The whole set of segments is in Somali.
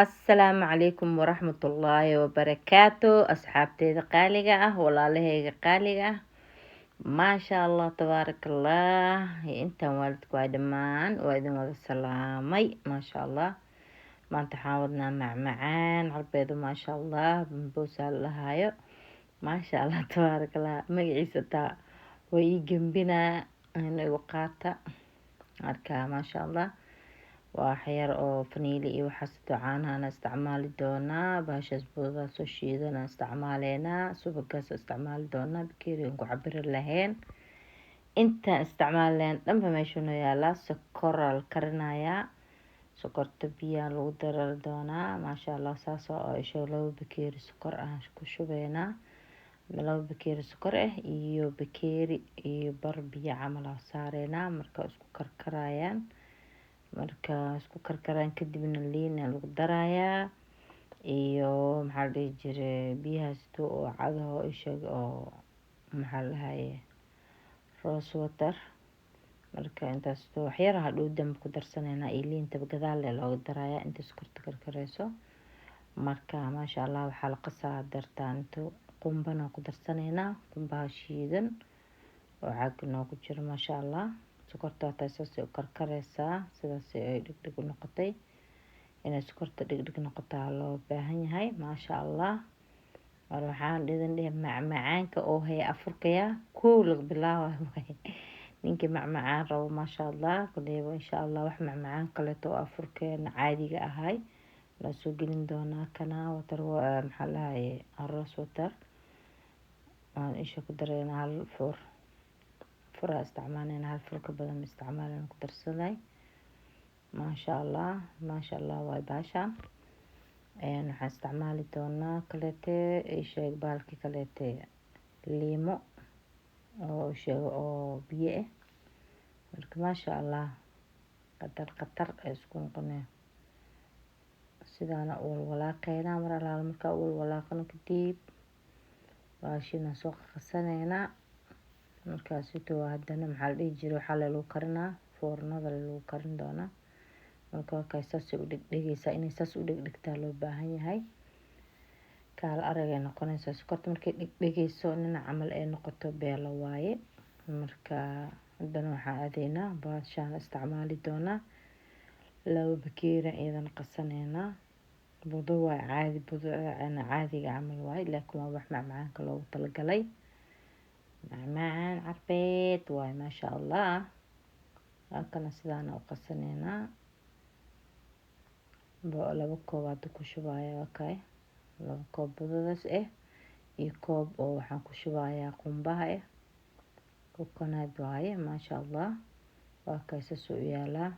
Asalaamu calaykum waraxmatullaahi wabarakaatu. Asxaabteyda qaaliga ah, walaalaheyga qaaliga ah, maasha Allah, tabaaraka Allah. Intaan waalidku waay dhammaan waa idin wada salaamay. Maasha Allah, maanta waxaan wadnaa macmacaan carbeedu, maasha Allah, bamboosaa la dhahaayo. Maasha Allah, tabaaraka Allah. Magaciisa taa way ii gembinaa ina igu qaata. Marka maasha Allah, waa waxyar oo faniili iyo waxaasito, caanahana isticmaali doonaa, bahashaas buudaa soo shiidana isticmaaleynaa, subagaas isticmaali doonaa, bakeerigan ku cabiri lahayn, intaan isticmaali lahayn dhanba meeshuu noo yaalaa. Sokoraa la karinayaa, sokorta biyaa lagu darari doonaa. Maasha Allah, saas oo isho 2 bakeeri sokor ah ku shubeynaa, 2 bakeeri sokor ah iyo bakeeri iyo bar biyo camal aa saareynaa. Marka isku karkarayaan, marka isku karkaraan kadibna liina lagu darayaa iyo maxaa la dhihi jiray, biyahaas oo cadaho isheeg oo maxaa la dhahaye, rose water. Marka intaas waxyar hadhow dambe ku darsaneynaa iyo liintaba gadaal looga darayaa inta sokorta karkareyso. Marka maasha Allah, waxaa la qasaa dartaan inta qumbana ku darsaneynaa, qumbaha shiidan oo caag noogu jiro. Maasha Allah, sokorta wataa saasay u karkareysaa, sidaas ay dhegdheg u noqotay. Inay sokorta dhegdheg noqotaa loo baahan yahay. Maasha Allah, war waxaan idin dhihi, macmacaanka oo haya afurkaya kow laga bilaabayo waay. Ninkii macmacaan rabo, maasha Allah, kuleyba insha Allah wax macmacaan kaleeto oo afurkeena caadiga ahay la soo gelin doonaa. Kana water, maxaa lahaye, rose water aan isha ku dareynaa. Hal fur furaa isticmaaleyna, hal fur ka badan ma isticmaaleyna, ku darsaday. Maasha Allah, maasha Allah waay baashaan. Waxaan isticmaali doonaa kaleete, isheeg baalki kaleete, liimo oo sheego oo biyo ah. Marka maasha Allah, qatar qatar ay isku noqoneen. Sidaana u walwalaaqeynaa. Mar alaala markaa u walwalaaqano kadib, baashina soo qaqasaneynaa. Markaasito haddana maxaa la dhihi jiray, waxaa lagu karinaa foornada lagu karin doonaa. Marka waa saasay u dhegdhegeysaa, inay saas u dhegdhegtaa loo baahan yahay. Kaala arag ay noqonaysaa sokorta markay dhegdhegeyso, dhinac camal ay noqoto, beelo waaye. Marka haddana waxaan aadeynaa baashaan isticmaali doonaa, 2 bakeeri iyadana qasaneynaa. Budo waay, caadi budo caadiga camal waaye, laakiin waa wax macmacaanka loogu talagalay, macmacaan carbeed waaye. Maasha Allah, halkana sidaana u qasaneynaa. 2 koob hadda ku shubaya, okay, 2 koob budadaas ah iyo koob oo waxaan ku shubayaa qumbaha ah, coconut waaye. Maasha Allah, waa kay, saas u yaalaa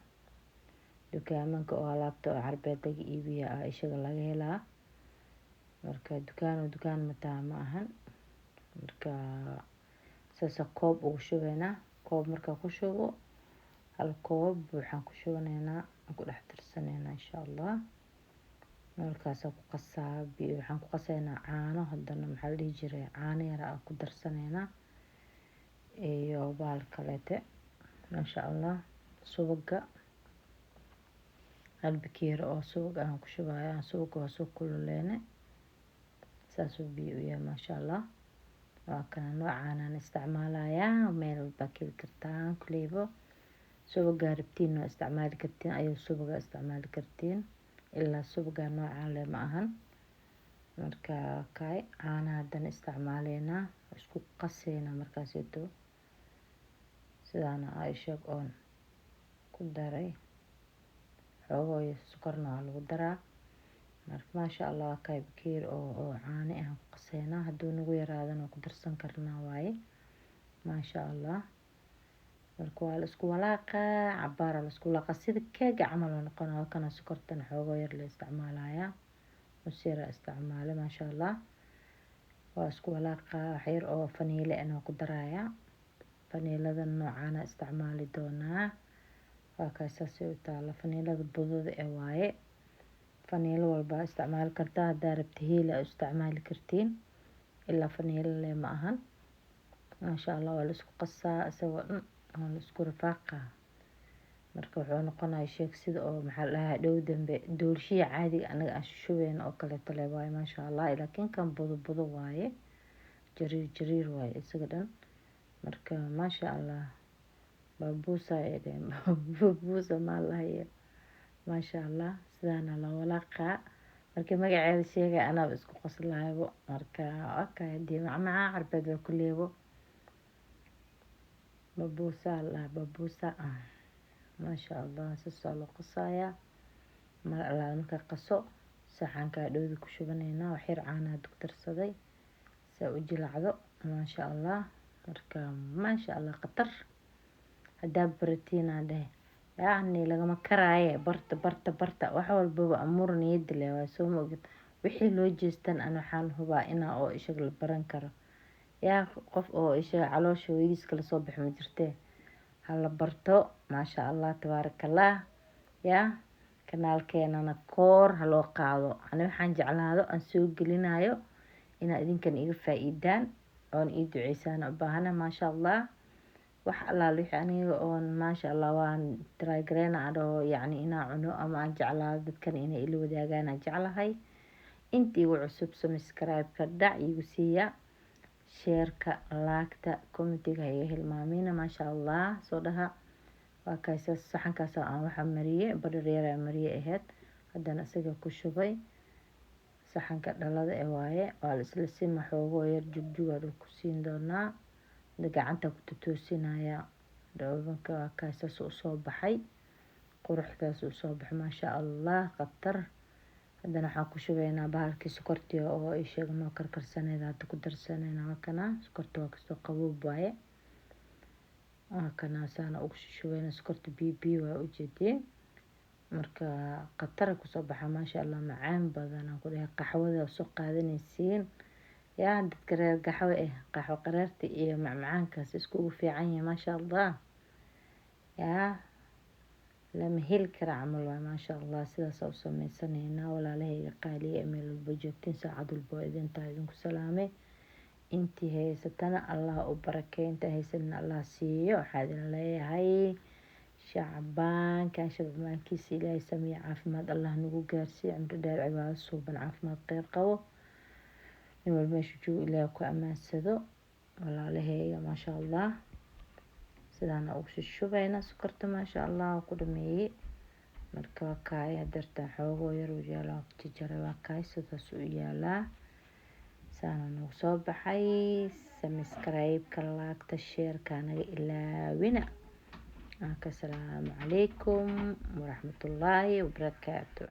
dukaamanka oo alaabta oo carbeed laga iibiya ah, ishaga laga helaa. Marka dukaan oo dukaan mataa ma ahan. Marka saasa koob ugu shubeynaa. Koob markaa ku shubo, hal koob waxaan ku shubaneynaa, ku dhex darsaneynaa insha Allah. Markaasaa ku qasaa biyo, waxaan ku qaseynaa caano. Haddana maxaa la dhihi jiray, caano yar aa ku darsaneynaa iyo bahal kaleete. Maasha Allah, subaga hal bakeeri oo subag aan ku shubaya. Subaga waa soo kululeyne, saasuu biyo u yahay. Maasha Allah, waa kana noocaanaan isticmaalayaa, meel walbaa ka heli kartaan kuleybo. Subagaa rabtiin waa isticmaali kartiin, ayuu subagaa isticmaali kartiin, ilaa subagaa noocaan leh ma ahan. Marka kay caanaha haddana isticmaaleynaa, isku qaseynaa. Markaaseeto sidaana aa isheeg oon ku daray xoogoo sokorna waa lagu daraa. Marka maasha Allah, waa kay bakeeri oo caano ah ku qaseynaa. Hadduu nagu yaraadana waa ku darsan karnaa waaye. Maasha Allah, marka waa la isku walaaqaa, cabaara la isku walaaqa, sida keega camal oo noqona. Waa kana sokortana xoogoo yar la isticmaalayaa, nus yar aa isticmaale. Maasha Allah, waa isku walaaqaa. Wax yar oo faniile ahna waa ku darayaa, faniilada noocaana isticmaali doonaa. Waa kaas, saasay u taala faniilada budada ee waaye. Faniilo walba isticmaali kartaa, haddaa rabta hiila isticmaali kartiin, ilaa faniilo leh ma ahan. Maasha Allah, waa la isku qasaa isagoo dhan, waa la isku rafaaqaa. Marka wuxuu noqonaya sheeg sida oo maxaa la dhahaa dhow dambe doolshiya caadiga anaga aan shubeyno oo kaleeto le waaye, maasha Allah. Laakiin kan budo budo waaye, jariir jariir waaye isaga dhan. Marka maasha Allah, baabuusa ay dhaheen, baabuusa maa lahaye. Maasha Allah, sidaana loo walaaqaa. Markii magaceeda sheegay anaaba isku qoslaaybo. Marka okay, hadii macmacaan carbeed waa ku leebo, babuusa la babuusa. Maasha Allah, saasaa loo qasayaa. Mar allaala markaa qaso, saxankaa dhowda ku shubaneynaa. Wax yar caanaha ku darsaday si ay u jilacdo, maasha Allah. Marka maasha Allah, khatar haddaa baratiin aan dhehe, yacni lagama karaaye. Barta, barta, barta. Wax walbaba amuur niyada leh waa soo ma ogid. Wixii loo jeestan an waxaan hubaa inaa oo ishaga la baran karo. Yaa qof oo ishaga caloosha hooyadiis kala soo baxo ma jirtee, hala barto. Maasha Allah, tabaarakallah. Yaa kanaalkeenana koor haloo qaado. Ani waxaan jeclaado aan soo gelinayo inaa idinkan iga faa-iidaan oon ii duceysaan u baahana. Maasha Allah, wax allaala wixii aniga oon maasha Allah waan try gareyna aan dhaho, yacni inaan cuno ama aan jeclaado dadkan inay ila wadaagaan aan jeclahay. Intii igu cusub, subscribe-ka dhac igu siiya, share-ka, like-ta, comment-iga ha iga hilmaamina. Maasha Allah, soo dhaha. Waa kaas saxankaas aan waxa mariyey, badhar yar aan mariyey ahayd, haddana isaga ku shubay. Saxanka dhalada ee waaye, waa la isla sima. Xoogoo yar jugjugaa dhul ku siin doonaa, gacanta ku tutoosinaya dhoobanka. Waa kaasaas usoo baxay, quruxdaas usoo baxay, maasha Allah, khatar. Haddana waxaan ku shubaynaa bahalkii sokortii oo ay sheegnoo karkarsaneed, hadda ku darsanayna. Waa kana sokorta, waa kasoo qaboob waaye. Waa kana saana ugu shubayna sokorta, biyo biyo waa ujeedeen. Marka khatara kusoo baxa, maasha Allah, macaan badan aan ku dhahay. Qaxwada soo qaadanaysiin yaa dadka reer qaxwo eh, qaxwo qareerta iyo macmacaankaas iskugu fiican yahay, maasha Allah. Yaa lama heli kara camal waay, maasha Allah. Sidaas u sameysanaynaa. Walaalahayga qaaliya, meel walba joogtiin, saacad walba waa idin tahay, idinku salaamay. Intii haysatana Allah u barakeey, inta haysanina Allah siiyo. Waxaa idin leeyahay shacbaankan shacbaankiisa Ilaahay sameeye, caafimaad Allah nagu gaarsiiyo, cimri dheer, cibaado suuban, caafimaad kheyr qabo. Nin walba meesha joogo Ilaahay ku amaansado. Walaalahayga, maasha Allah, sidaana ugu shushubayna sokorta, maasha Allah, waa ku dhameeyey. Marka waa kaay hadeertaan xoogoo yar u yaalaa, jajaray. Waa kaay sidaas u yaalaa, saana nagu soo baxay. Subscribe-ka, like-ta, share-ka naga ilaawina. Asalaamu calaykum waraxmatullaahi wabarakaatu.